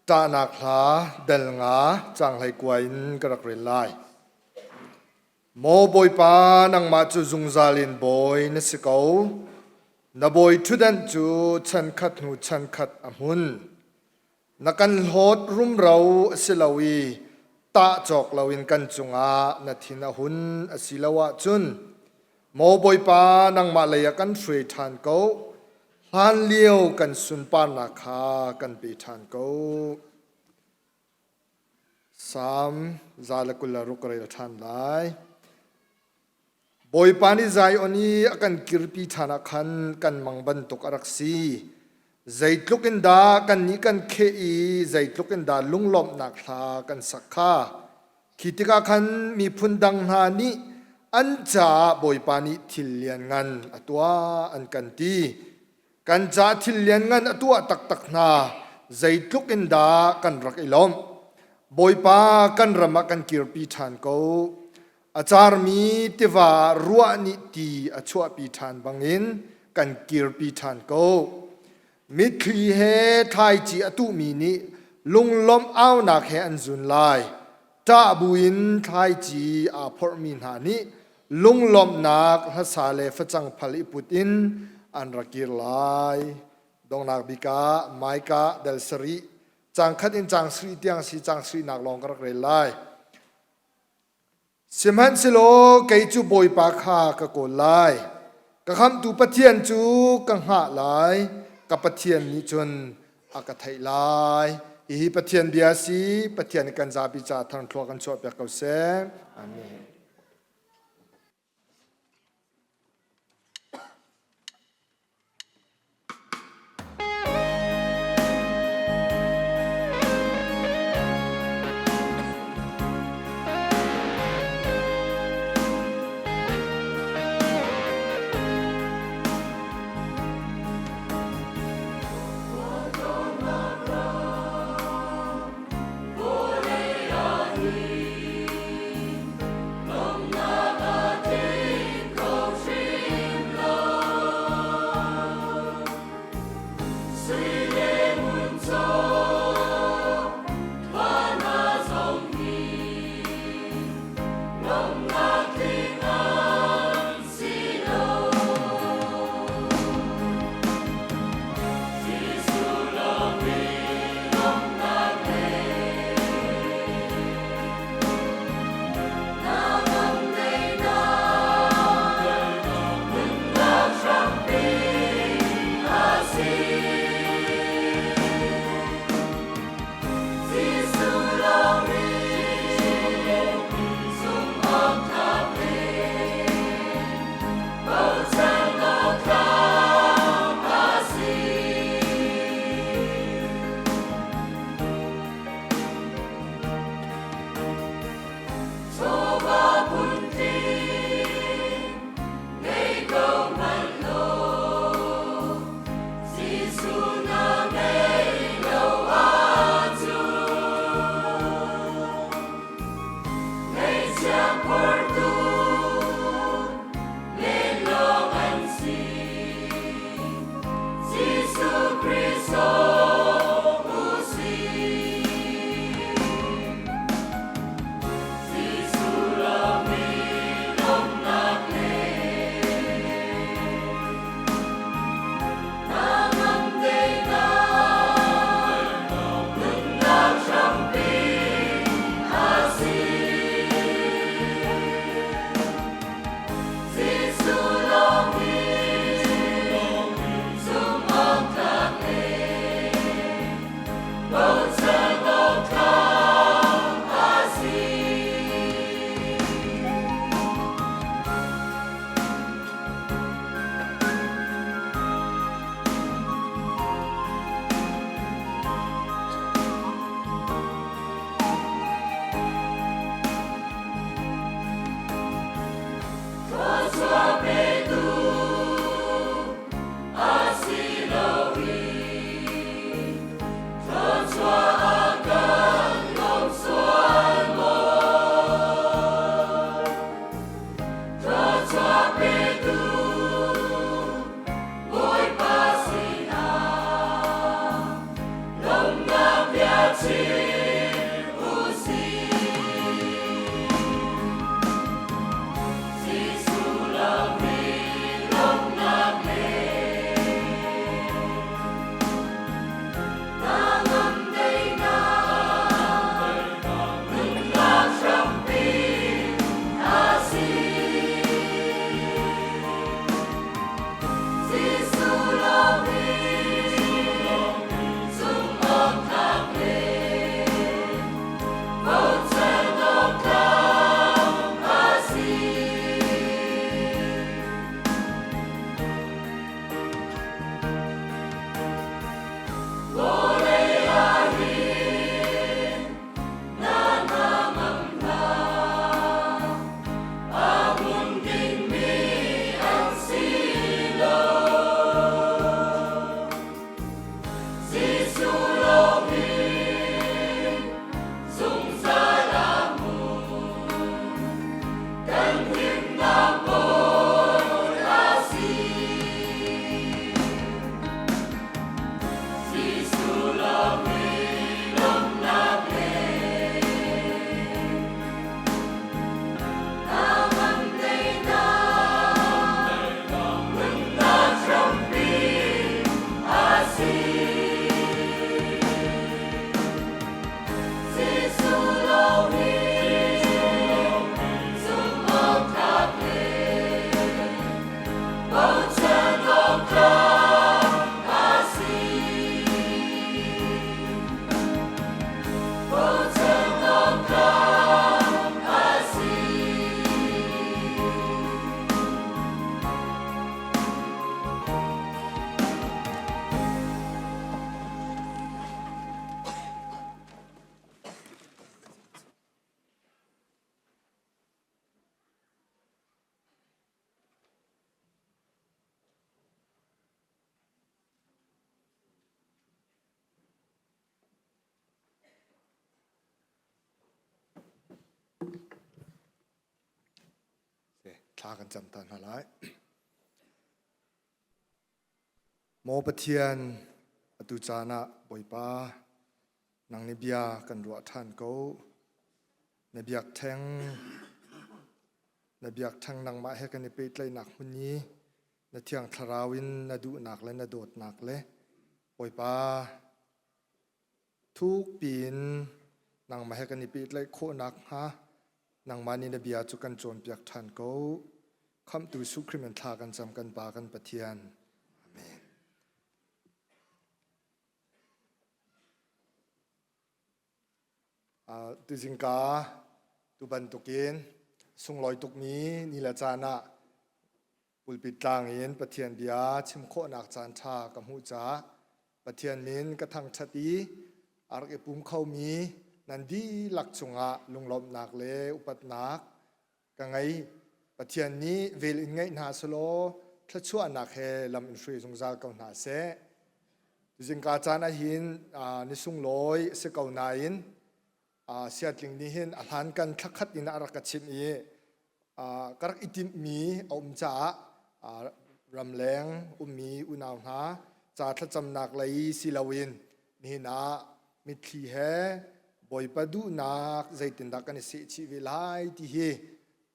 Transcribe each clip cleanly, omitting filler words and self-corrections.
Ṭahnak hla dal nga caang 19 in ka rak rel lai. Maw Bawipa, nangmah cu zungzal in bawi na si ko. Na bawi ṭhutdanh cu chankhat hnu chankhat a hmun. Na kan hlawt rumro a si lo i tah cawk loin kan cungah na thin a hun a si lo ahcun Maw Bawipa, nangmah lei ah kan hruai ṭhan ko. Hlanlio kan sunparnak kha kan pe ṭhan ko. Salm 126 ka rel ṭhan lai. Bawipa nih Zion i a kan kirpi ṭhan ah khan kan mang bantuk a rak si. Zeitluk in dah kannih kan kheh i zeitluk in dah lunglawmhnak hla kan sak kha. Khi tikah khan miphun dang hna nih an caah Bawipa nih thil lianngan a tuah an kan ti. Kan caah thil lianngan a tuah taktak hna, zeitluk in dah kan rak i lawmh. Bawipa kan ram ah kan kirpi ṭhan ko. A carmi tiva ah ruah nih ti a chuahpi ṭhan bangin kan kirpi ṭhan ko. Mitthli he thlaici a tuhmi nih lunglawmh aunak he an zun lai. Ṭah buin thlaici aa phorhmi hna nih lunglawmhnak hlasa le facang phal i put in an ra kir lai. Donghnak bik ah Micah dal sarih caang khat in caang sarih tiang si caang sarihnak lawng ka rak rel lai. Sihmanhsehlaw kei cu Bawipa kha ka kawl lai. Ka khamhtu Pathian cu ka hngah lai. Ka Pathian nih cun a ka theih lai. Hihi Pathian bia a si. Pathian nih kan zapi caah thangthlua kan chuahpiak ko seh. Amen. Thla kan cam ta hna lai. Maw Pathian, atu caan ah Bawipa, nang nih bia kan ruah ṭhan ko. Na biakṭheng, na biakṭheng nangmah he kan i pehtlaihnak hmun i na Thiang Thlarau in na duhnak le na dawtnak le Bawipa, thukpi in nangmah he kan i pehtlaih khawh nakhnga nangmah nih na bia cu kan cawnpiak ṭhan ko. Khamhtu Jesuh Khrih min thla kan cam kan Pa kan Pathian. Amen. Uh, tuzingka tu bantukin sunglawi tukmi ni le caan ah Pulpit tlang in Pathian bia chim khawhnak caan ṭha ka hmuh caah Pathian min ka thangṭhat i a rak i pum khomi nan dihlak cungah lunglawmhnak le upatnak ka ngei. Pathian nih vel in ngaih hna selaw thluachuahnak he lam in hruai zungzal ko hna seh. Zingka caan ahhin ni sunglawi a si ko nain siatling nih hin a hlankan thlakhat in a rak ka chimh i ka rak i timhmi a um caah ramleng ummi unau hna ca thlacamnak lei si loin nihin ah mitthli he Bawipa duhnak zeitindah kan i sehchih ve lai ti hi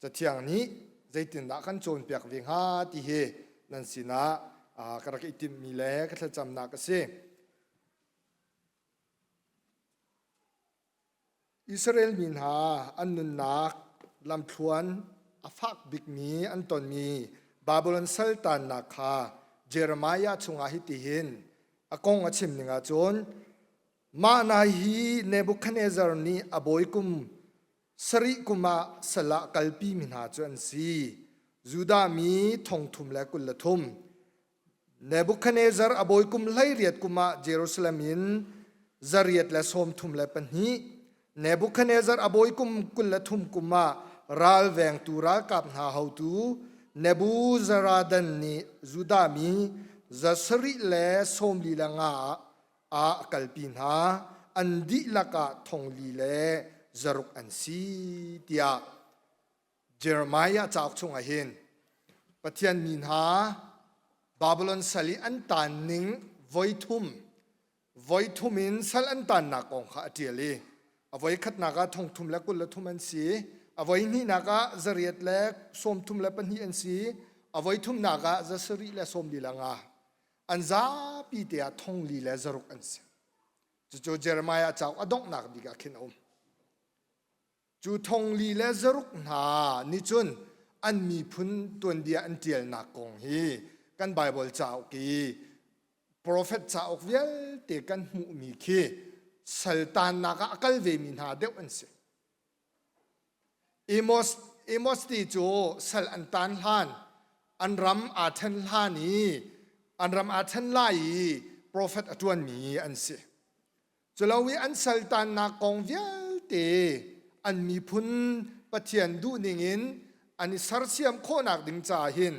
Cathiang nih zeitindah kan cawnpiak ve hnga ti hi nan sinah ka rak i timhmi le ka thlacamnak a si. Israel mi hna an nunnak lamthluan a fak bikmi an tonmi Babylon saltannak kha Jeremiah chungah hitihin a kong a chim ning ahcun mah hna hi Nebuchadnezzar nih a bawi kum sarih kum ah sal ah kalpi mi hna cu an si. Judah mi thong thum le 23 Nebuchadnezzar a bawi kum 18 kum ah Jerusalem in 832, Nebuchadnezzar a bawi kum 23 kum ah ralvengtu ralkap hna hotu Nebuzaradan nih Judah mi 745 ah a kalpi hna, an dihlak ah 46 an si tiah Jeremiah cauk chungah hin Pathian mi hna Babylon sal i an taan ning voithum voithum in sal an taannak kong kha a ṭial i a voi khatnak ah 323 an si, a voi hnihnak ah 832 an si, a voi thumnak ah 745, an zapi te ah 46 an si. Cucu Jeremiah cauk a donghnak bik ah khin a um. Cu 46 hna nih cun an miphun tuanbia an ṭialnak kong hi kan Baibal cauk i profet cauk vialte kan hmuhmi khi saltannak ah a kal vemi hna deuh an si. Amos, Amos ti cu sal an tan hlan, an ram aa ṭhen hlan i an ram aa ṭhen lai i profet a ṭuanmi an si. Culo i an saltannak kong vialte an miphun Pathian duhning in an i sersiam khawhnak ding caah hin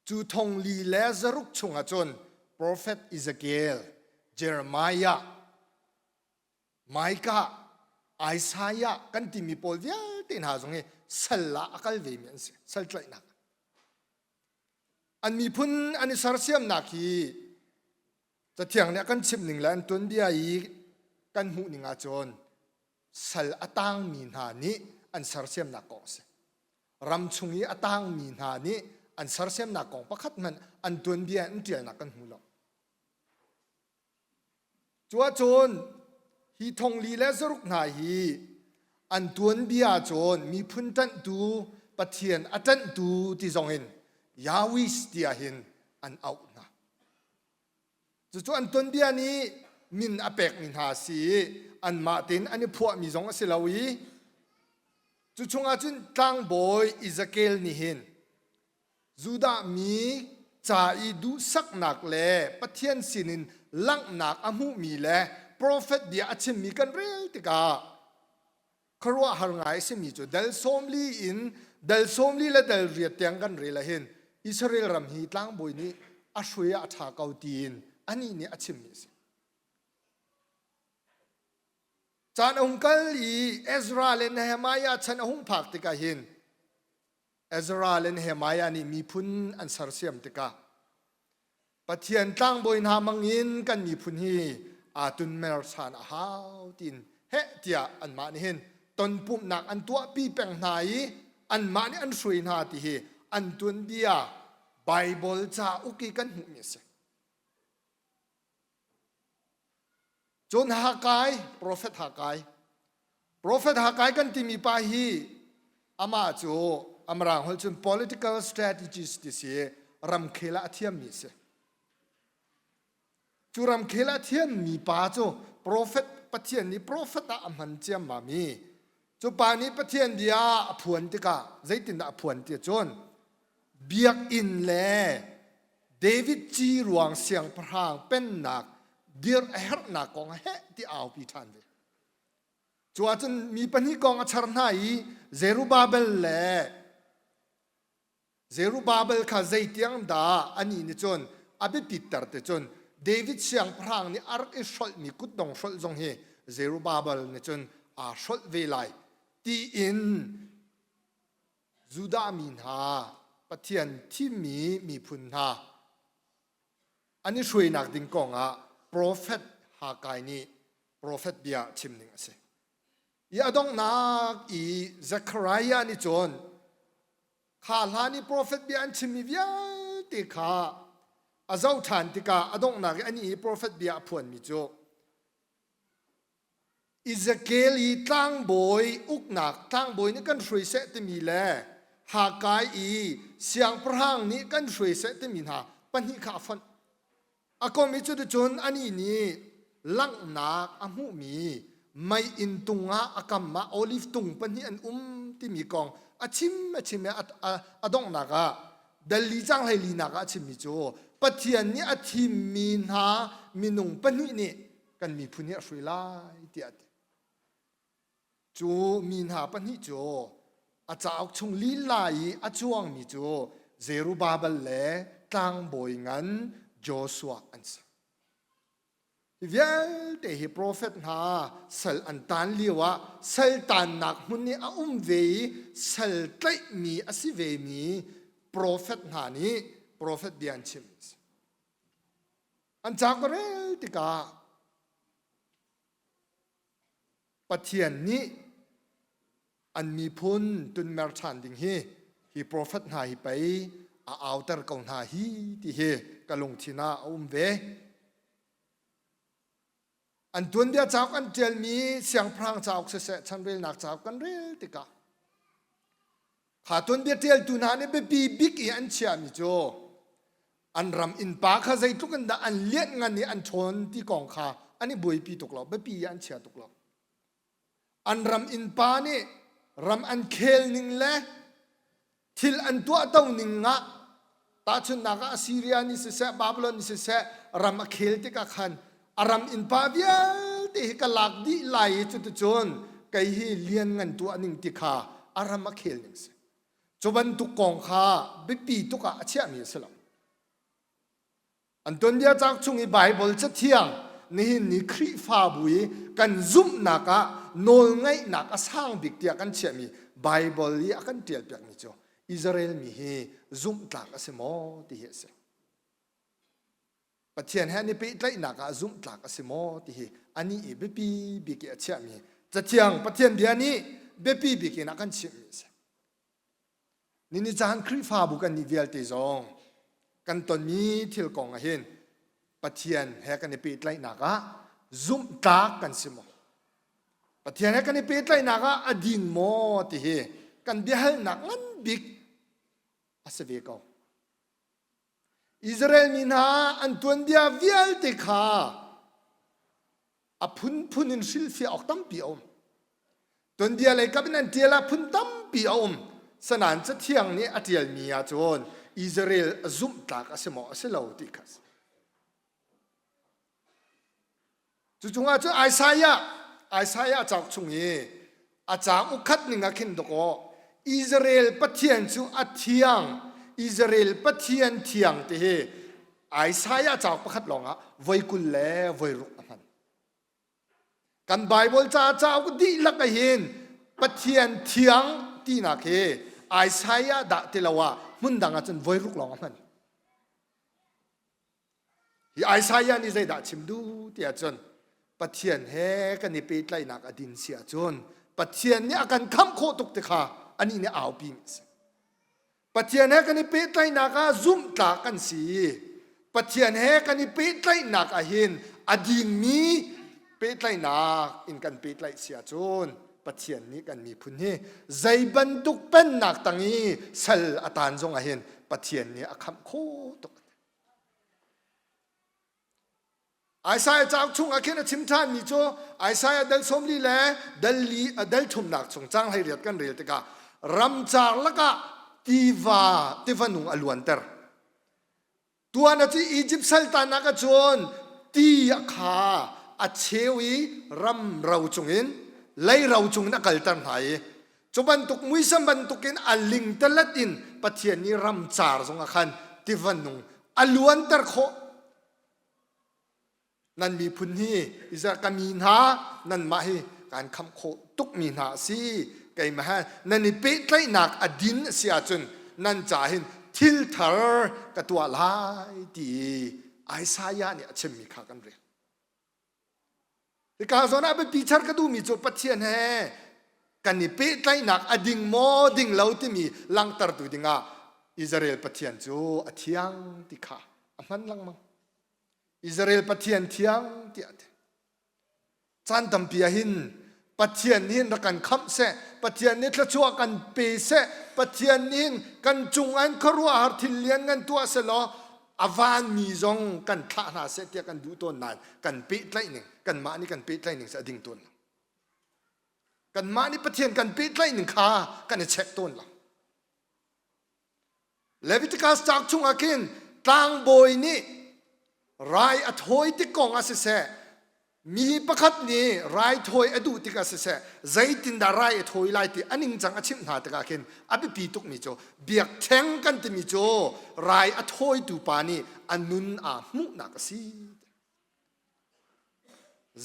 cu 46 chungah cun profet Ezekiel, Jeremiah, Micah, Isaiah kan timi pawl vialte hna zong hi Sal ah a kal vemi an si. Sal tlaihnak. An miphun an i sersiamnak hi Cathiang nih a kan chimh ning le an tuanbia i kan hmuh ning ahcun sal a tangmi hna nih an sersiamnak kong a si. Ram chung i a tangmi hna nih an sersiamnak kong pakhat hmanh an tuanbia an ṭialnak kan hmu lo. Cu ahcun hi thongli le zaruk hna hi an tuanbia cun miphun ṭanhtu Pathian a ṭanhtu ti zongin Yahweh tiah hin an auh hna. Cucu an tuanbia nih min a pekmi hna a si i anmah tein an i phuahmi zong a si lo i cu chungah cun tlangbawi Ezekiel nih hin Judah mi ca i duhsaknak le Pathian sinin langhnak a hmuhmi le profet bia a chimmi kan rel tikah khuaruahhar ngai a simi cu dal 40 in dal 40 le dal riat tiang kan rel ahhin Israel ram hi tlangbawi nih a hruai ah a ṭha ko tiin anih nih a chimmi a si. Caan a hung kal i Ezra le Nehemiah chan a hung phak tikah hin Ezra le Nehemiah nih miphun an sersiam tikah Pathian tlangbawi hna mangin kan miphun hi aa tunmer ṭhan a hau tiin heh tiah anmah nih hin tonpumhnak an tuahpi peng hna i anmah nih an hruai hna ti hi an tuanbia Baibal cauk i kan hmuhmi a si. Cun Hakai, Profet Hakai. Profet Hakai kan timi pa hi amah cu Amrang holh cun political strategist ti si ramkhel ah a thiammi si. Cu ramkhel a thiammi pa cu profet Pathian nih profet ah a hman ciammam i cu pa nih Pathian bia a phuan tikah zeitindah a phuan ti cun Biakinn le David ci ruang siangpahrang pennak dirh a herhnak kong heh ti aupi ṭhan ve. Cu ahcun mi pahnih kong a char hna i Zerubbabel le Zerubbabel kha zeitiang dah anih nih cun a biapitter te cun David siangpahrang nih a rak i hrolhmi kutdong hrolh zong hi Zerubbabel nih cun aa hrolh ve lai tiin Judah mi hna Pathian thimmi miphun hna an i hruainak ding kongah profet Haggai nih profet bia chim ning a si. I a donghnak i Zechariah nih cun kha hlan i profet bia an chimmi vialte kha a zoh ṭhan tikah a donghnak i anih i profet bia a phuanmi cu Ezekiel i tlangbawi uknak tlangbawi nih kan hruai seh timi le Hakai i siangpahrang nih kan hruai seh timi hna pahnih kha a fonh. A kom i cuticun anih nih langhnak a hmuhmi meiinn tung ah a kam ah olive tung pahnih an um timi kong a chim a chim i a donghnak ah Delhi cang hleilinak ah a chimmi cu Pathian nih a thimmi hna minung pahnih nih kan miphun hi a hruai lai tiah a ti. Cu mi hna pahnih cu a cauk chung lila i a cuangmi cu Zerubbabel le tlangbawi ngan Joshua an si. Hi vialte hi profet hna sal an tan lio ah sal tannak hmun i a um ve i sal tlaihmi a si vemi profet hna nih profet bia an chim. An ca ka rel tikah Pathian nih an miphun tunmer ṭhan ding hi hi profet hna hi pei a auter ko hna hi ti hi ka lungthin ah a um ve. An tuanbia cauk an ṭialmi siangpahrang cauk siseh chanrelnak cauk kan rel tikah Kha tuanbia ṭialtu hna nih biapi bik i an chiahmi cu an ram innpa kha zeitluk in dah an lianh ngan i an ṭhawn ti kong kha an i buaipi tuk lo, biapi i an chia tuk lo. An ram innpa nih ram an khel ning le thil an tuahto ning ah tahchunhnak ah Assyria nih siseh, Babylon nih siseh ram a khel tikah khan a ram innpa vialte hi ka lak dih lai i cuticun kei hi lian ngan tuah ning ti kha a ram a khel ning si. Cu bantuk kong kha biapi tuk ah a chiahmi a si lo. An tuanbia cauk chung i Baibal cathiang nihin ni Khrihfabu i kan zumhnak ah nawlngaihnak a sang bik tiah kan chiahmi. Bible i a kan ṭial piakmi cu Israel mi hi zumhtlak a si maw ti hi a si. Pathian he an i pehtlaihnak ah zumhtlak a si maw ti hi anih i biapi bik i a chiahmi Cathiang Pathian bia nih biapi bik in a kan chimhmi a si. Nini caan Khrihfabu kan nih vialte zong kan tonmi thil kong ah hin Pathian he kan i pehtlaihnak ah zumhtlak kan si maw? Pathian he kan i pehtlaihnak ah a ding maw ti hi kan biahalnak ngan bik a si ve ko. Israel mi hna an tuanbia vialte kha a phunphun in hrilhfiah awk tampi a um. Tuanbia lei kap in an ṭial ah phun tampi a um. Sanain Cathiang nih a ṭialmi ahcun Israel a zumhtlak a si maw a si lo ti kha a si. Cu cungah cun Isaiah Isaiah cauk chung i a caang ukhat ning ah khin dawkaw Israel Pathian cu a thiang Israel Pathian thiang ti hi Isaiah cauk pakhat lawngah voi 20 le voi ruk a hman. Kan Bible ca cauk dihlak ahhin Pathian thiang tinak hi Isaiah dah ti lo ah hmun dang ah cun voi ruk lawng a hman. Hi Isaiah nih zeidah chim duh ti ahcun Pathian he kan i pehtlaihnak a din si ahcun Pathian nih a kan khamh khawh tuk ti kha anih nih aupi mi a si. Pathian he kan i pehtlaihnak ah zumhtlak kan si. Pathian he kan i pehtlaihnak ah hin a dingmi pehtlaihnak in kan pehtlaih si ahcun Pathian nih kan miphun hi zei bantuk pennak tang i sal a tan zong ah hin Pathian nih a khamh khawh tuk. Isaiah cauk chung ah khin a chim ṭhanmi cu Isaiah dal 40 le dal li dal thumnak chung cang 18 kan rel tikah ramcar lakah tiva tiva nung a luanter. Tuan a cu Egypt saltanak ahcun ti a kha a cheu i ram ro cungin lei ro cungin a kalter hna i Cu bantuk muisam bantukin a lingtalet in Pathian nih ramcar zongah khan tiva nung a luanter khawh. Nan miphun hi Israel ka mi hna nanmah hi kaan khamh khawh tukmi hna a si. Keimah he nan i pehtlaihnak a din a si ahcun nan ca hin thil thar ka tuah lai ti Isaiah nih a chimmi kha kan rel. Hika zawn ah biapi char ka duhmi cu Pathian he kan i pehtlaihnak a ding maw ding lo timi langhtertu dingah Israel Pathian cu a thiang ti kha a hman lengmang. Israel Pathian thiang tiah a ti. Caan tampi ah hin Pathian nih rak kan khamh seh, Pathian nih thluachuah kan pe seh, Pathian nih kan cung an khuaruahhar thil lian ngan tuah seh law a vanmi zong kan thlah hna seh tiah kan duh tawn nain kan pehtlaih ning kanmah nih kan pehtlaih ning cu a ding tawn lo. Kanmah nih Pathian kan pehtlaih ning kha kan i check tawn lo. Leviticus cauk chungah khin tlangbawi nih rai a thawi tik kong ah siseh mi pakhat nih raithawi a duh tikah siseh zeitindah rai a thawi lai ti a ningcang a chimh hna tikah khin a biapi tukmi cu biakṭheng kan timi cu rai a thawitu pa nih a nun aa hmuhnak a si.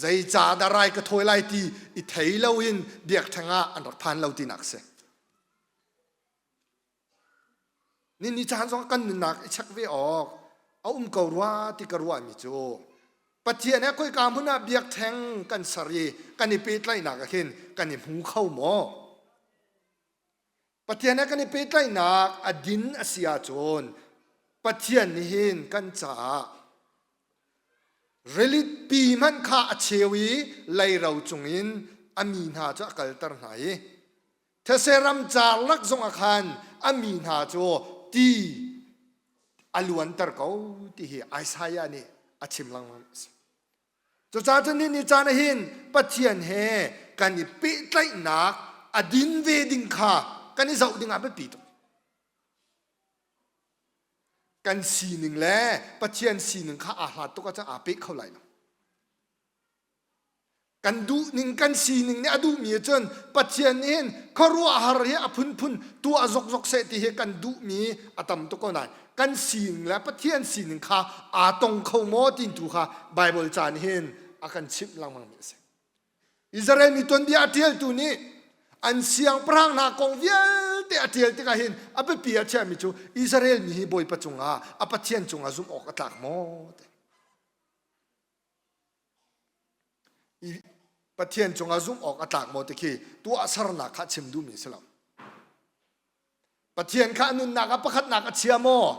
Zeicahdah rai ka thawi lai ti i thei loin biakṭheng ah an rak phan lo tinak a si. Ni caan zong kan nunnak i check ve awk a um ko rua ti ka ruahmi cu Pathian he khoika hmun ah biakṭheng kan ser i kan i pehtlaihnak ah khin kan i hmu kho maw? Pathian he kan i pehtlaihnak a din a si ahcun Pathian nih hin kan caah Rili hmanh kha a cheu i leiro cungin a mi hna cu a kalter hna i These ramcar lak zongah khan a mi hna cu ti a luanter ko ti hi Isaiah nih a chim lengmang a si. Cucaah cun ni caan ah hin Pathian he kan i pehtlaihnak a din ve ding kha kan i zoh ding ah biapi tuk. Kan sining le Pathian sining kha aa hlat tuk ahcun aa peh kho lai lo. Kan duhning kan sining nih a duhmi cun Pathian nih hin khuaruahhar hi a phunphun tuah zokzok seh ti hi kan duhmi a tam tuk ko nain kan sining le Pathian sining kha aa tong kho maw ti tu kha Baibal ca nih hin a kan chimh lengmangmi a si. Israel mi tuanbia a ṭialtu nih An siangpahrang hna kong vialte a ṭial tikah hin a biapi a chiahmi cu Israel mi hi Bawipa cungah a Pathian cungah zumh awk a tlak maw ti. Pathian cungah zumh awk a tlak maw ti khi tuahsernak kha chim duhmi si lo. Pathian kha a nunnak ah pakhatnak a chia maw?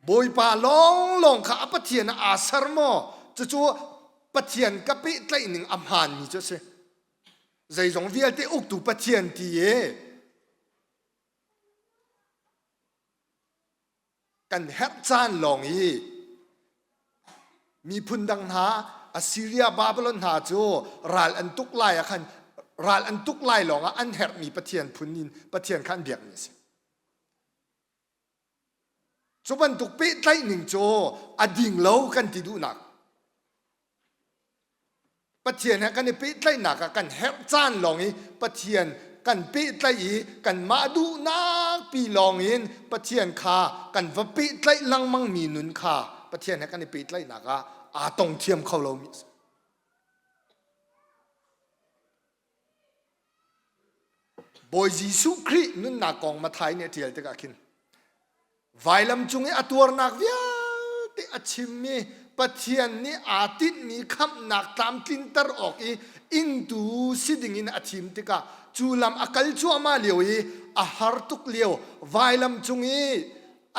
Bawipa lawnglawng kha a Pathian ah aa ser maw? Cucu Pathian ka pehtlaih ning a hmaanmi cu a si. Zeizong vialte uktu Pathian ti i kan herh caan lawng i miphun dang hna Assyria Babylon hna cu ral an tuk lai ah khan ral an tuk lai lawng ah an herhmi pathian phun in pathian kha an biakmi a si. Cu bantuk pehtlaih ning cu a ding lo kan ti duhnak. Pathian he kan i pehtlaihnak ah kan herh caan lawng i Pathian kan pehtlaih i kanmah duhnak pi lawng in Pathian kha kan va pehtlaih lengmang mi nun kha Pathian he kan i pehtlaihnak ah aa tong thiam kho lomi a si. Bawi Jesuh Khrih nunnak kong Matthai nih a ṭial tikah khin vailam cung i a tuarnak vialte a chimmi Pathian nih aa tinhmi khamhnak tlamtlinter awk i ingtu si dingin a thim tikah cu lam a kal cuahmah lio i a har tuk lio vailam cung i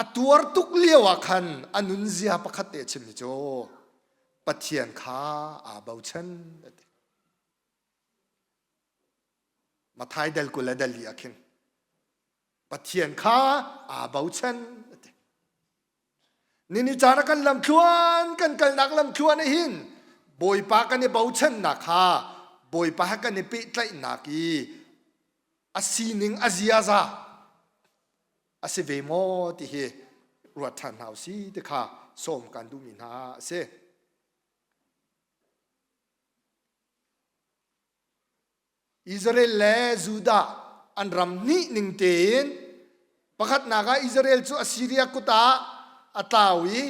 a tuar tuk lio ah khan a nunzia pakhat te a chimmi cu Pathian kha aa bochan a ti. Mathai dal 20 le dal li ah khin Pathian kha aa bochan a ti. Nini caan ah kan lamthluan kan kalnak lamthluan ah hin Bawipa kan i bochannak kha Bawipa he kan i pehtlaihnak i a sining a ziaza a si ve maw ti hi ruat ṭhan hna usih ti kha sawm kan duhmi hna a si. Israel le Judah an ram hnih ning tein pakhatnak ah Israel cu Assyria kut ah a tlau i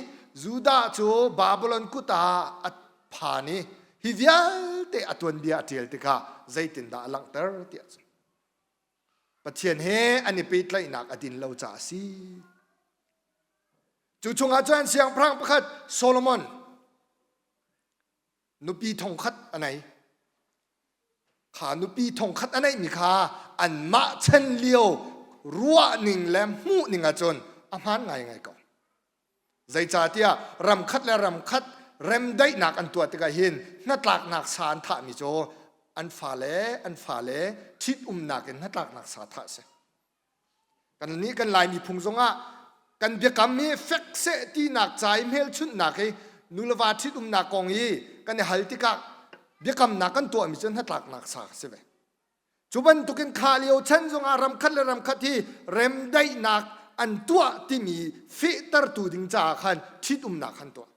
Judah cu Babylon kut ah a phan i hi vialte a tuanbia a ṭial tikah zeitindah a langhter tiah cun Pathian he an i pehtlaihnak a din lo caah a si. Cu chungah cun siangpahrang pakhat Solomon nupi thongkhat a nei kha nupi thongkhat a neihmi kha anmah chan lio ruahning le hmuhning ahcun a hmaan ngaingai ko zeicahtiah ramkhat le ramkhat remdaihnak an tuah tikah hin hnatlaknak sa an thahmi cu an fale an fale ṭhitumnak in hnatlaknak sa thah a si Kan nih kan Lai miphung zongah kan biakam hi fek seh tinak ca i hmelchunhnak hi nuleva ṭhitumnak kong i kan i hal tikah biakamnak kan tuahmi cu hnatlaknak sa a si ve. Cu bantukin kha lio chan zongah ramkhat le ramkhat hi remdaihnak an tuah timi fehtertu ding caah khan ṭhitumnak an tuah.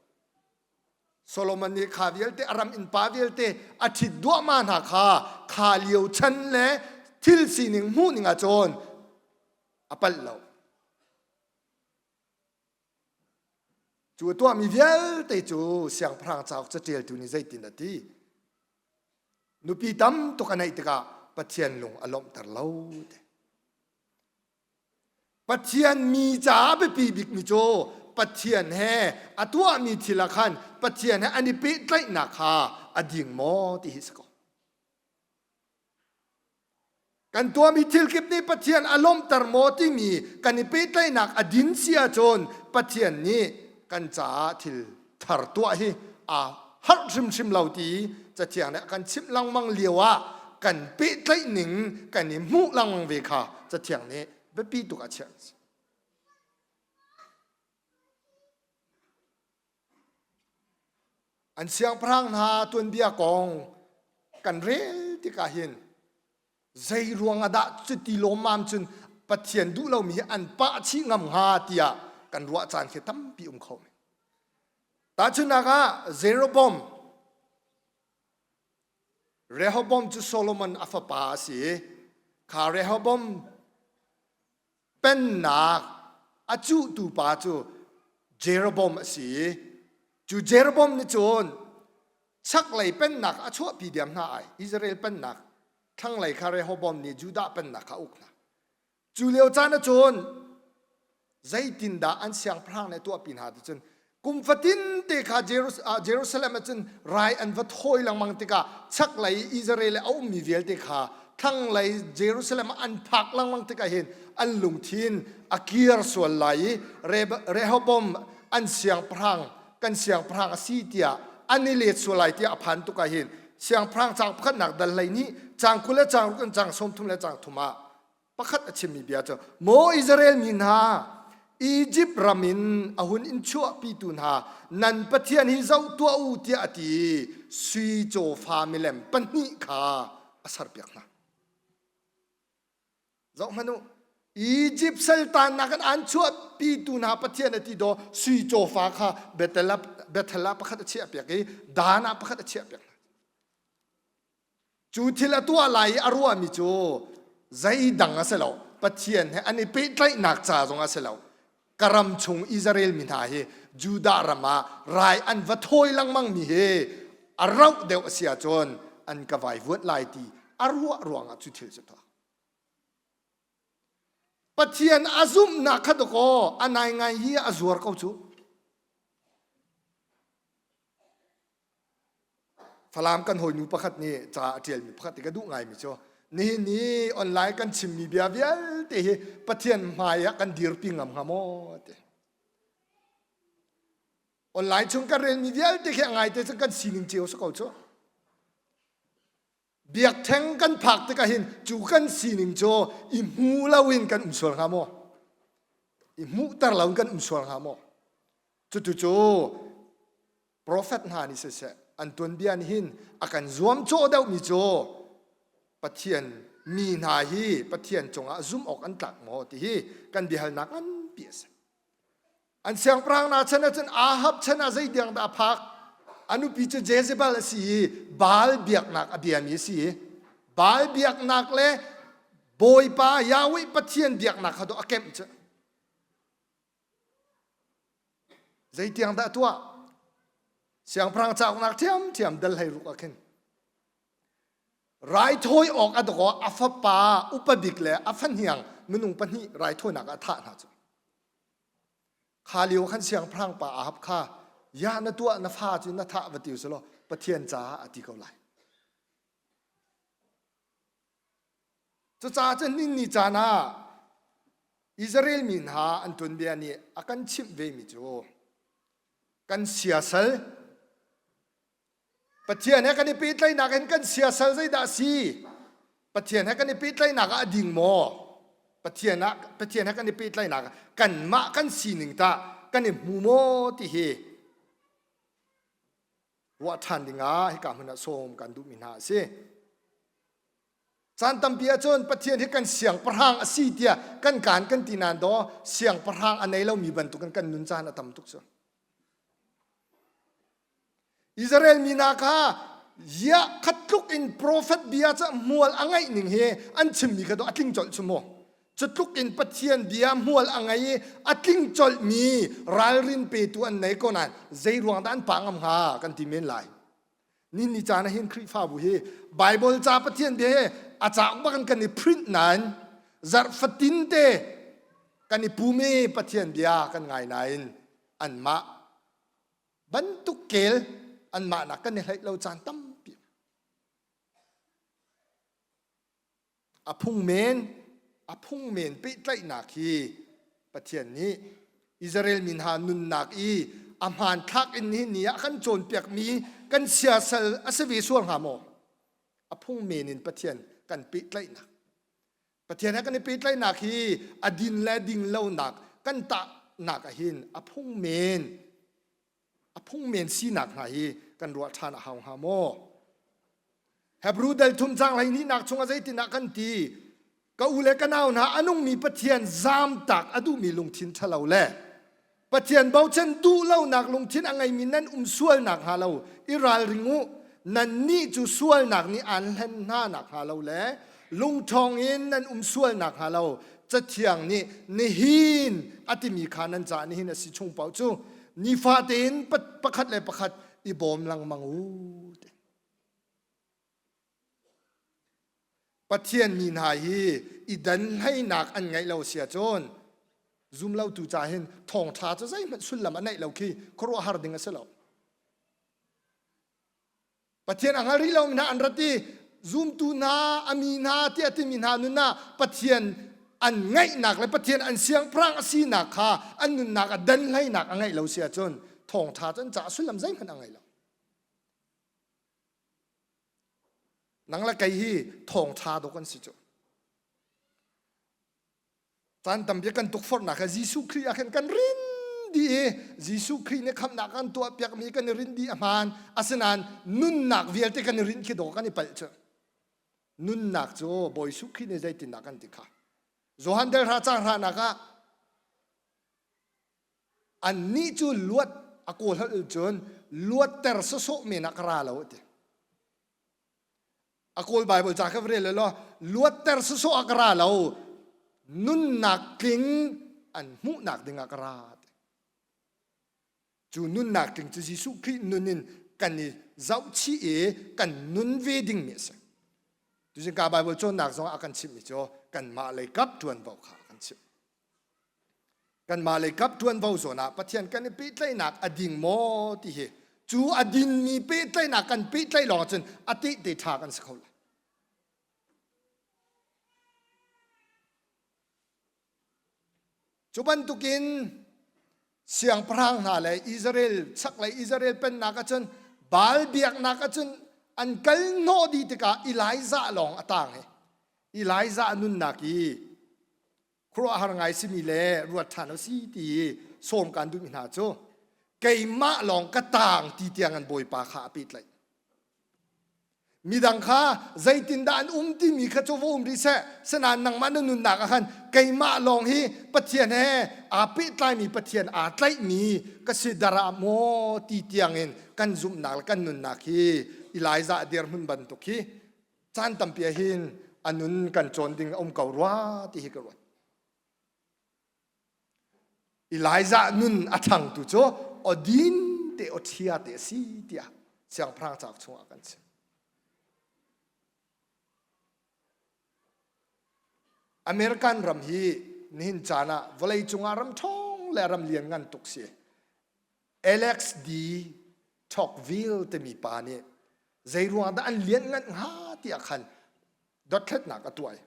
Solomon nih kha vialte a ram innpa vialte a ṭhit duahmah hna kha kha lio chan le thil sining hmuhning ah cun a palh lo. Cu a tuahmi vialte cu siangpahrang cauk caṭialtu nih zeitin a ti? Nupi tam tuk a neih tikah Pathian lung a lawmhter lo. Ti. Pathian mi caah biapi bikmi cu Pathian he a tuahmi thil ah khan Pathian he an i pehtlaihnak kha a ding maw ti hi si ko. Kan tuahmi thil kip nih Pathian a lawmhter maw timi kan i pehtlaihnak a din si ahcun Pathian nih kan caah thil thar tuah hi aa harh hrimhrim lo ti Cathiang nih a kan chimh lengmang lio ah kan pehtlaih ning kan i hmuh lengmang ve kha Cathiang nih biapi tuk a chiah. An siangpahrang hna tuanbia kong kan rel tikah hin zei ruang ah dah cuti lawmmam cun Pathian duh lomi hi an pah chih ngam hnga tiah kan ruah caan khi tampi um kho men. Tahchunhnak ah Jeroboam Rehoboam cu Solomon a fapa a si i kha Rehoboam pennak a cuhtu pa cu Jeroboam a si i cu Jeroboam nih cun chaklei pennak a chuahpi diam hna ai Israel pennak. Thlanglei kha Rehoboam nih Judah pennak kha a uk hna. Cu lio caan ahcun zeitindah an siangpahrang nih a tuahpi hna ti cun kum fatin te kha Jerusalem ah cun rai an va thawi lengmang tikah chaklei Israel a ummi vialte kha thlanglei Jerusalem ah an phak lengmang tikah hin an lungthin a kir sual lai i Rehoboam an siangpahrang kan siangpahrang a si tiah an i let sual lai tiah a phan tuk ah hin siangpahrang caang pakhatnak dal hlei nih caang 20 le caang ruk in caang 30 le caang thum ah pakhat a chimmi bia cu maw Israel mi hna Egypt ram in a hun in chuahpitu hna nan Pathian hi zoh tuah u tiah a ti i sui cawfa milem pahnih kha a serpiak hna. Zoh hmanh u Egypt saltannak in an chuahpitu hna Pathian a ti daw sui cawfa kha Bethel ah, Bethel ah pakhat a chiahpiak i Dan ah pakhat a chiahpiak hna. Cu thil a tuah lai i a ruahmi cu zeidang a si lo. Pathian he an i pehtlaihnak ca zong a si lo. Ka ram chung Israel mi hna hi Judah ram ah rai an va thawi lengmang mi hi a rauh deuh a si ahcun an ka vaivuanh lai ti a ruah ruangah cu thil cu tuah. Pathian a zumhnak kha dakaw a nai ngai hi a zuar ko cu. Falam kan hawinu pakhat nih ca a ṭialmi pakhat ka duh ngaimi cu nihin ni online kan chimmi bia vialte hi Pathian hmai ah kan dirpi ngam hnga maw ti. Online chung kan relmi vialte khi a ngaite cun kan sining cio si ko cu. Biakṭheng kan phak tikah hin cu kan sining cu i hmu loin kan um sual hnga maw? I hmuhter loin kan um sual hnga maw? Cutu cu Profet hna nih siseh an tuanbia nih hin a kan zuamcawh deuhmi cu Pathian mi hna hi Pathian cungah zumh awk an tlak maw ti hi kan biahalnak nganpi a si. An siangpahrang hna chan ahcun Ahab chan ah zei tiang dah a phak? A nupi cu Jezebel a si i Baal biaknak a biami a si i Baal biaknak le Bawipa Yahweh Pathian biaknak kha dawh a kemh cu. Zeitiang dah tuah? Siangpahrang cauknak ṭhiamṭhiam dal hlei ruk ah khin raithawi awk a dawk a fapa upa bik le a fahniang minung pahnih raithawinak ah thah hna cu. Kha lio khan siangpahrang pa Ahab kha ya na tuah na fa cu na thah va ti usih law Pathian caah a ti ko lai. Cucaah cun ninni caan ah Israel mi hna an tuanbia nih a kan chimh vemi cu kan siasal Pathian he kan i pehtlaihnak in kan siasal zeidah a si? Pathian he kan i pehtlaihnak ah a ding maw? Pathian ah Pathian he kan i pehtlaihnak ah kanmah kan sining tah kan i hmu maw ti hi ruah ṭhan dingah hika hmun ah sawm kan duhmi hna a si. Caan tampi ahcun Pathian hi kan siangpahrang a si tiah kan kaan kan ti nain daw siangpahrang a nei lomi bantukin kan nun caan a tam tuk cu. Israel mi hna kha yiah khat tluk in profet bia cu hmual a ngeih ning hi an chimmi kha a tling colh cu mu. Cu tluk in Pathian bia hmual a ngei i a tling colhmi ralrin petu an nei ko nain zei ruang dah an pa ngam hnga kan ti men lai. Ni ni caan ah hin Khrihfabu hi Bible ca Pathian bia hi a cauk bak in kan i print nain zarh fatin te kan i pum i Pathian bia kan ngai nain anmah bantuk kel anmah nak kan i hleih lo caan tampi. A phungmen a phungmen pehtlaihnak hi Pathian nih Israel mi hna nunnak i a hmanthlak in nihin ni ah kan cawnpiakmi kan siasal a si ve sual hnga maw? A phungmen in Pathian kan pehtlaihnak Pathian he kan i pehtlaihnak hi a din le ding lonak kan tahnak ah hin a phungmen a phungmen sinak hna hi kan ruah ṭhan a hau hnga maw? Hebrew dal thum cang hleihnihnak chungah zeitindah kan ti? Ka u le ka nau hna a nungmi Pathian zamtak a duhmi lungthin ṭhalo le Pathian bochan duh lonak lungthin a ngeimi nan um sualnak hnga lo i ralring u. Nannih cu sualnak nih aan hlen hna nak hnga lo le lungṭhawng in nan um sualnak hnga lo Cathiang nih nihin a timi kha nan caah nihin a si chung paoh cu nifate in pakhat le pakhat i bawm lengmang u. Pathian mi hna hi i dan hleinak an ngeih lo si ahcun zumlotu ca hin thawngṭha cu zeihmanh sullam a neih lo khi khuaruahhar ding a si lo. Pathian a hngal rih lomi hna an rat i zumtu hna a mi hna tiah timi hna nun ah Pathian an ngaihnak le Pathian an siangpahrang a sinak kha an nunnak ah dan hleinak a ngeih lo si ahcun thawngṭha cu an caah sullam zeihmanh a ngei lo. Nang le kei hi thawngṭha dawk an si cu. Caan tampi kan tukforhnak he Jesuh Khrih ah khan kan rin dih i Jesuh Khrih nih khamhnak kan tuahpiakmi kan i rin dih a hmaan. Asinain nunnak vialte kan i rinh khi dawh kan i palh cu. Nunnak cu Bawi Jesuh Khrih nih zeitindah kan ti kha. Johan del hra cang hranak ah annih cu luat a kawl holh cun luatter sawsawh men ah ka ra lo a ti. A Kawl Bible ca kha va rel law luatter sawsawh ah ka ra lo nunnak tling an hmuhnak ding ah ka ra. Cu nunnak tling cu Jesuh Khrih nun in kan i zohchih i kan nun ve dingmi a si. Tuzing ka Bible cawnnak zong ah a kan chimhmi cu kanmah lei kap ṭuanvo kha a kan chimh. Kanmah lei kap ṭuanvo zawn ah Pathian kan i pehtlaihnak a ding maw ti hi cu a dinmi pehtlaihnak kan pehtlaih lawng cun a tehte ṭha kan si kho lai. Cu bantukin siangpahrang hna le Israel chaklei Israel pennak ahcun Baal biaknak ahcun an kal hnawh dih tikah Elijah lawng a tang i Elijah nunnak i khuaruahhar ngai simi le ruat ṭhan u si ti i sawm kaan duhmi hna cu keimah lawng ka taang ti tiang an Bawipa kha a pehtlaih. Midang kha zeitindah an um timi kha cu va um rih seh. Sinain nangmah na nunnak ah khan keimah lawng hi Pathian he aa pehtlaimi Pathian aa tlaihmi ka si dara maw ti tiangin kan zumhnak le kan nunnak hi Elijah dirhmun bantuk hi caan tampi ah hin a nun kan cawn ding a um ko rua ti hi ka ruat. Elijah nun a ṭhangtu cu awdin te awṭhia te a si tiah siangpahrang cauk chungah kan chim. American ram hi nihin caan ah vawleicung ah ram ṭhawng le ram lian ngan tuk si. Alex D. Tocqueville timi pa nih zeiruang dah an lianhngan hnga tiah khan dothlatnak a tuah i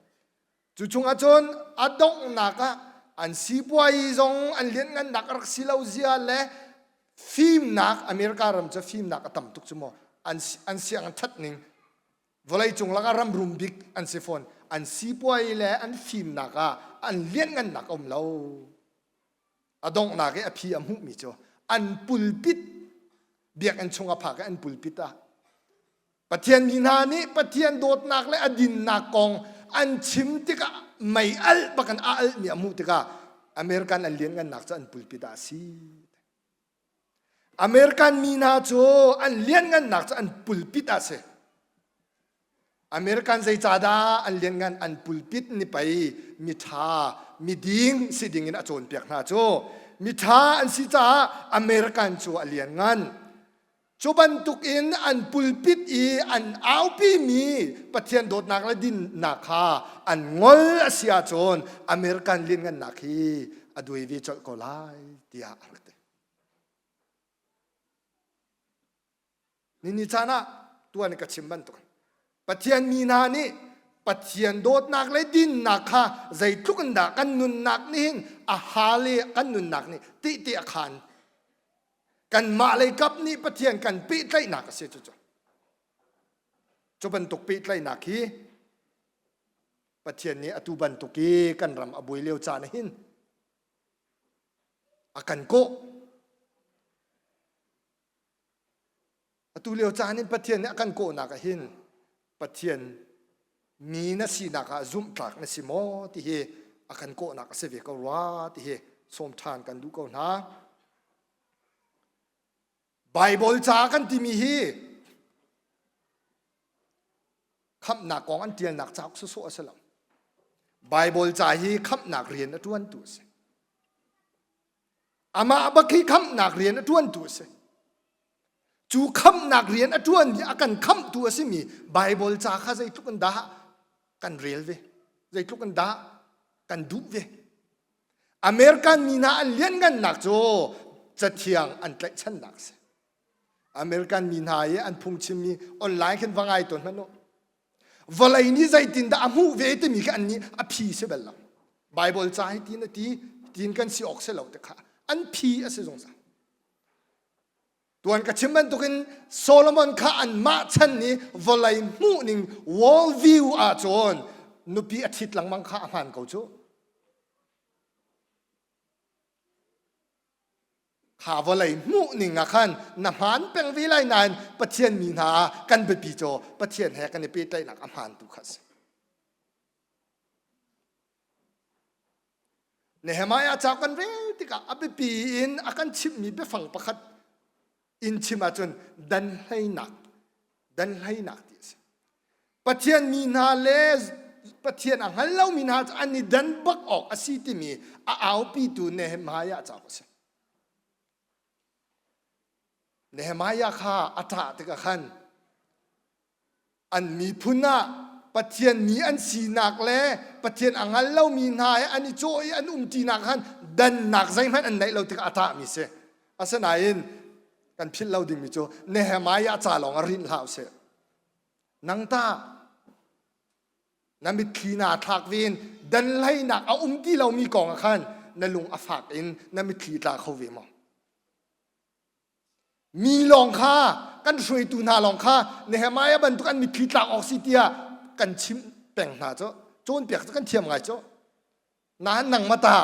cu chungah cun a donghnak ah an sipuai zong an lianhngannak a rak si lo zia le fimnak America ram cu fimnak a tam tuk cu maw an an siang an that ning vawleicung lakah ram rum bik an si fawn an sipuai le an fimnak ah an lianhngannak a um lo A donghnak i a phi a hmuhmi cu an pulpit biakinn chung a phak i an pulpit ah Pathian mi hna nih Pathian dawtnak le a dinnak kong an chim tikah mei alh bak in a alhmi a hmuh tikah American an lianngannak cu an pulpit ah a si. American mi hna cu an lianngannak cu an pulpit ah a si. American zeicahdah an lianngan an pulpit ni pei miṭha miding si ding in a cawnpiak hna cu miṭha an si caah American cu a lianngan cu bantuk in an pulpit i an aupimi Pathian dawtnak le dinnak kha an ngol a si ahcun American lianngannak hi a duai ve colh ko lai tiah a rak ti. Nini caan ah tuan ka chim bantuk Pathian mi hna nih Pathian dawtnak le dinnak kha zeitluk in dah kan nunnak nih hin a hal i kan nunnak nih tehte a khaan. Kanmah lei kap nih Pathian kan pehtlaihnak a si cucu. Cu bantuk pehtlaihnak hi Pathian nih atu bantuk i kan ram a buai lio caan ah hin a kan kawh. Atu lio caan in Pathian nih a kan kawhnak ah hin Pathian mi na sinak ah zumhtlak na si maw ti hi a kan kawhnak a si ve ko rua ti hi sawm ṭhan kan duh ko hna. Bible ca kan timi hi khamhnak kong an ṭialnak cauk sawsawh a si lo. Bible ca hi khamhnak rian a ṭuantu a si. Amah bak hi khamhnak rian a ṭuantu a si. Cu khamhnak rian a ṭuanmi a kan khamhtu a simi Baibal ca kha zeitluk in dah. kan rel ve zeitluk in dah kan duh ve American mi hna an lianngannak cu cathiang an tlaihchannak si American mi hna i an phungchimmi online khin va ngai tawn hmanh u vawlei nih zeitindah a hmuh ve timi kha an nih a phi si bal lo Bible ca hi tin a ti tin kan si awk si lo te kha an phi a si zungzal Tuan ka chim bantukin Solomon kha anmah chan nih vawlei hmuhning world view ahcun nupi a ṭhit lengmang kha a hmaan ko cu. Kha vawlei hmuhning ah khan na hmaan peng ve lai nain Pathian mi hna kan biapi cu Pathian he kan i pehtlaihnak a hmaan tu kha a si. Nehemiah ca kan rel tikah a biapi in a kan chimhmi biafang pakhat in chim ahcun danhleinak danhleinak ti a si. Pathian mi hna le Pathian a hngal lomi hna cu an i dan bak awk a si timi a aupitu Nehemiah cauk a si. Nehemiah kha a ṭah tikah khan An miphun ah Pathian mi an sinak le Pathian a hngal lomi hna he an i cawh i an umṭinak khan dannak zeihmanh an neih lo tikah a ṭahmi si. Asinain kan philh lo dingmi cu Nehemiah ca lawng ah rinh hlah usih. Nang tah na mitthli naa thlak ve in danhleinak a um ti lomi kong ah khan na lung a fak in na mitthli tla kho ve maw? Mi lawng kha kan hruaitu hna lawng kha Nehemiah bantuk an mitthli tlak awk si tiah kan chimh peng hna cu cawnpiak cu kan thiam ngai cu nain nangmah tah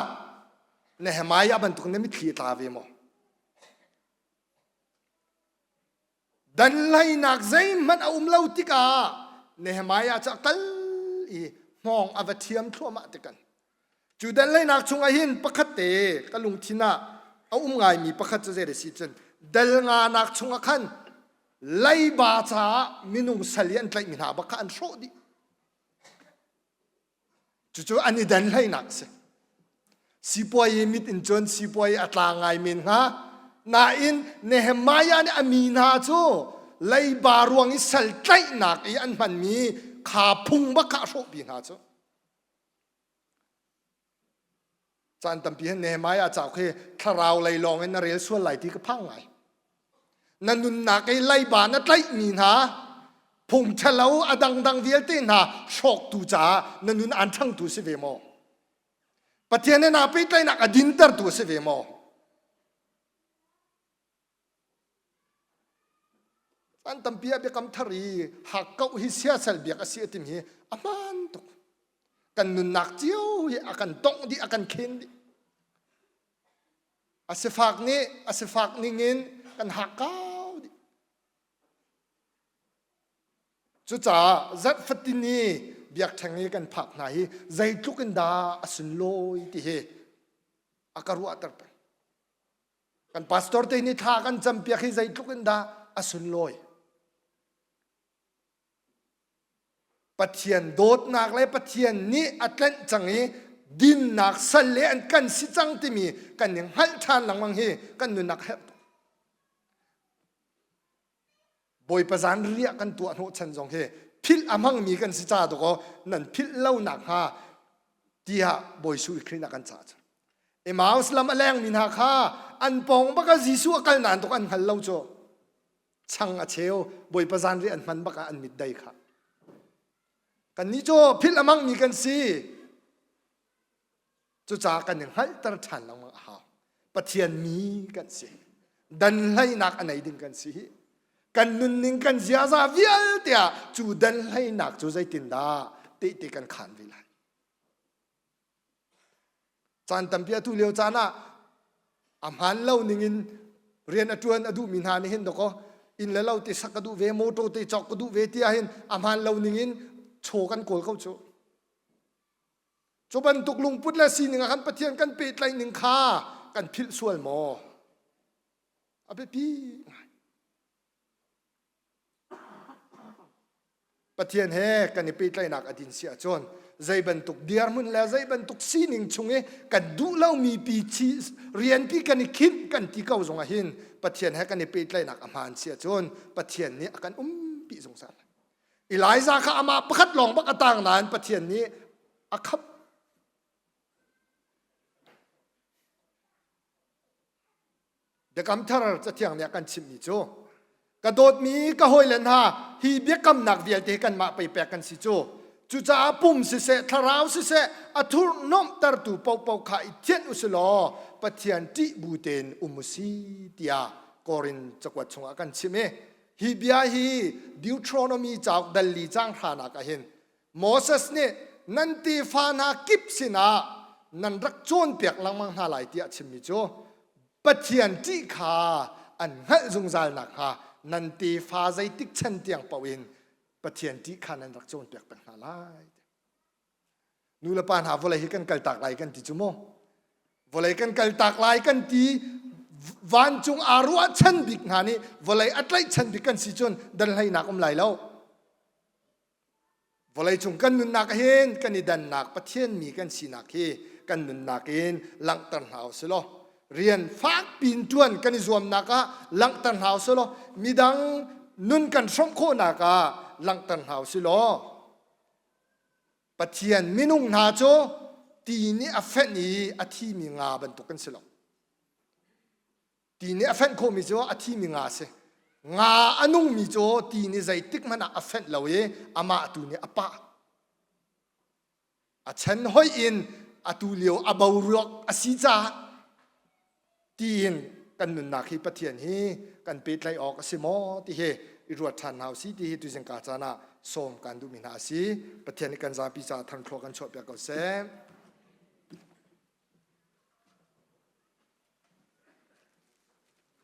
Nehemiah bantuk na mitthli a tla ve maw danlainak zeihmanh a um lo tikah Nehemiah cu a kal i hmawng a va thiam thluahmah tikan Cu danleinak chungah hin pakhat te ka lungthin ah a um ngaimi pakhat cu zei a si cun dal nganak chungah khan leiba caah minung sal i an tlaihmi hna bak kha an hrawh dih. Cucu an i danhleinak a si. Sipuai i mit in cun sipuai a tla ngai men hnga. Nain Nehemiah nih a mi hna cu leiba ruang i sal tlaihnak i an hmanmi kha phung bak kha a hrawhpi hna cu. Caan tampi hin Nehemiah cauk hi thlarau lei lawng in na rel sual lai ti ka phang ngai. Na nunnak i leiba na tlaihmi hna phung ṭhalo a dangdang vialte hna hrawktu caah na nun aan ṭhangtu si ve maw? Pathian he naa pehtlaihnak a dintertu si ve maw? An tampi ah biakam thar i hakkauh hi siasal biak a si a timi hi a hmaan tuk. Kan nunnak cio hi a kan tongh dih, a kan khen dih. A sifak nih a sifak ningin kan hakkau dih. Cucaah zarh fatin i biakṭheng i kan phak hna hi zeitluk in dah a sunlawi ti hi a ka ruahter peng. Kan pastor te nih thla kan campiak hi zeitluk in dah a sunlawi. Pathian dawtnak le Pathian nih a tlenh cang i dinnak sal le an kan si cang timi kan i hngalh ṭhan lengmang hi kan nunnak herh tuk. Bawipa zan riah kan tuah hnawhchan zong hi philh a hmangmi kan si ca dawkaw nan philh lo nakhnga tiah Bawi Jesuh Khrih nih a kan cah cu. Emmaus lam a lengmi hna kha an pawng bak ah Jesuh a kal nain tuk an hngal lo cu. Chang a cheu Bawipa zan riah an hman bak ah an mit dei kha. Kannih cu philh a hmangmi kan si. Cucaah kan i hngalhter ṭhan lengmang a hau. Pathian mi kan si. Danhleinak a nei ding kan si. Kan nunning kan ziaza vialte ah cu danhleinak cu zeitindah tehte kan khaan ve lai. Caan tampi atu lio caan ah a hmaan lo ningin rian a ṭuan a duhmi hna nih hin dawkaw inn le lo te sak ka duh ve, motor te cawk ka duh ve ti ahhin a hmaan lo ningin chaw kan kawl ko cu. Cu bantuk lungput le sining ah khan Pathian kan pehtlaih ning kha kan philh sual maw? A biapi ngai. Pathian he kan i pehtlaihnak a din si ahcun zei bantuk dirhmun le zei bantuk sining chung i kan duh lomi pi rianpi kan i khinh kan ti ko zong ah hin Pathian he kan i pehtlaihnak a hmaan si ahcun Pathian nih a kan umpi zungzal. Elijah kha amah pakhat lawng bak a tang nain Pathian nih a khamh. Biakam thar cathiang nih a kan chimhmi cu ka dawtmi ka hawile hna hi biakamnak vialte kanmah pei pek kan si cu cucaah pum siseh thlarau siseh a thurhnomhtertu paohpaoh kha i thianh u si law Pathian ṭih bu tein um u si tiah Korin cakuat chungah kan chim i hi bia hi Deuteronomy cauk dal li caang hranak ah hin Moses nih nan tefa hna kip sinah nan rak cawnpiak lengmang hna lai tiah a chimmi cu Pathian ṭih kha an hngalh zungzal nakhnga nan tefa zeitik chan tiang paoh in Pathian ṭih kha nan rak cawnpiak peng hna lai. Nu le pa hna vawlei hi kan kaltak lai kan ti cu mu. Vawlei kan kaltak lai kan ti vancung aa ruahchan bik hna nih vawlei a tlaihchan bik kan si cun danhleinak um lai lo. Vawleicung kan nunnak hin kan i dannak Pathian mi kan sinak hi kan nunnak in langhter hna u sih law rian fakpi in ṭuan kan i zuamnak ah langhter hna u sih law midang nun kan hrawmh khawhnak ah langhter hna u sih law Pathian minung hna cu ti nih a fenh i a thimi nga bantuk kan si lo. Ti nih a fenh khawhmi cu a thimi nga a si. Nga a nungmi cu ti nih zeitik hmanh ah a fenh lo i amah tu nih a pah. A chan hoih in atu lio a boruak a si caah tiin kan nunnak hi Pathian hi kan pehtlaih awk a si maw ti hi i ruat ṭhan hna usih ti hi tuzing ka caan ah sawm kan duhmi hna a si. Pathian nih kan zapi caah thangthlua kan chuahpiak ko seh.